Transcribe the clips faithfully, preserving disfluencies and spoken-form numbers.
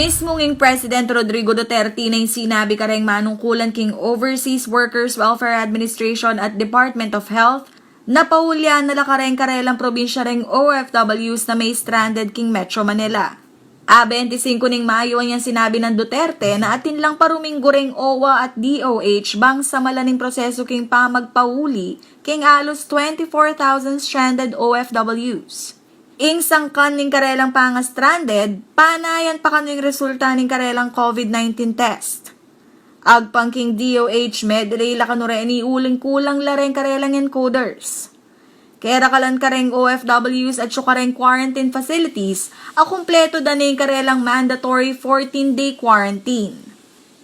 Mismu ing President Rodrigo Duterte na ing sinabi kareng manungkulan king Overseas Workers Welfare Administration at Department of Health na paulyan na la kareng karelang probinsya reng O F Ws na may stranded king Metro Manila. A bente singko ning Mayo, anyang sinabi nang Duterte na atin lang paruminggu reng OWWA at DOH bang samalan ing prosesu king pamagpauli king alus twenty-four thousand stranded O F Ws. Ing sangkan ning karelang pangastranded, panayan pa kanu ing resulta ning karelang COVID nineteen test. Agpang king DOH, medelay la kanu reni uling kulang la reng karelang encoders. Kerakalan kareng O F Ws at kareng quarantine facilities, a kumpletu da ne ing karelang mandatory fourteen-day quarantine.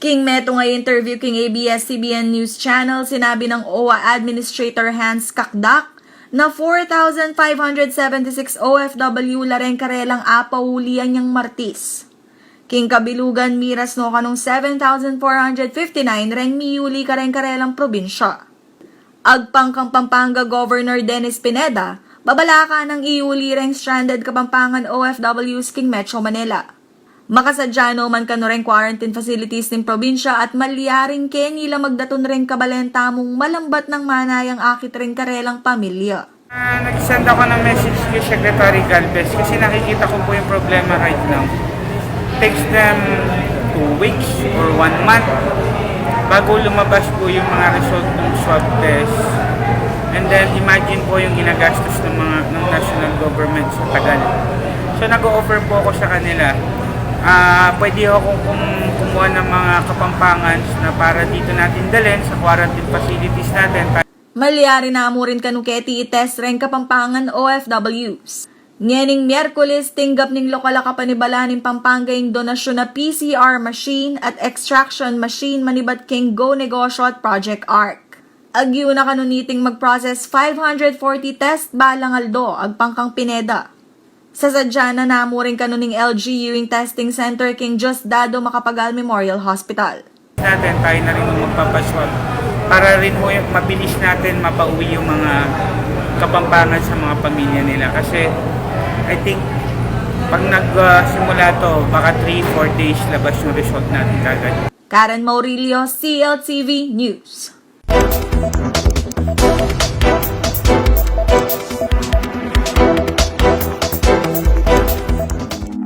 King metung a interview king ABS-CBN News Channel, sinabi nang OWWA Administrator Hans Cacdac na four thousand five hundred seventy-six O F W la reng karelang apauli anyang Martis. King kabilugan, miras no kanung seven thousand four hundred fifty-nine reng miuli kareng karelang probinsya. Agpang kang Pampanga Governor Dennis Pineda, babalaka nang iuli reng stranded Kapampangan O F Ws king Metro Manila. Makasadya no man kanu reng quarantine facilities ning probinsya at malyaring keni la magdatun reng kabaleng tamung malambat nang manayang akit reng karelang pamilya. Ah, nag-send ako ng message kay Secretary Galvez kasi nakikita ko po yung problema right now. Takes them two weeks or one month bago lumabas po yung mga result ng swab test. And then, imagine po yung ginagastos ng mga, ng national government sa tagal. So, nag-o-offer po ako sa kanila. Ah, pwede ho akong kum-, kumuha ng mga Kapampangans na para dito natin dalhin sa quarantine facilities natin. Malyari na mu rin kanu keti i-test reng Kapampangan O F Ws. Ngening Miyerkules, tinggap ning lokal a kapanibalan ning Pampanga ing donasyun a P C R machine at extraction machine manibat king Go Negosyo at Project Arc. Agyu na kanu niting mag-process five hundred forty test balang aldo, agpang kang Pineda. Sasadya na mu rin kanu ning L G U ing testing center king Diosdado Macapagal Memorial Hospital. Natin, tayo na rin yung magpapaswab para rin ho yung mabilis natin mapauwi yung mga Kapampangan sa mga pamilya nila. Kasi, I think, pag nagsimula to, baka three, four days labas yung result natin kagad. Karen Maurilio, C L T V News.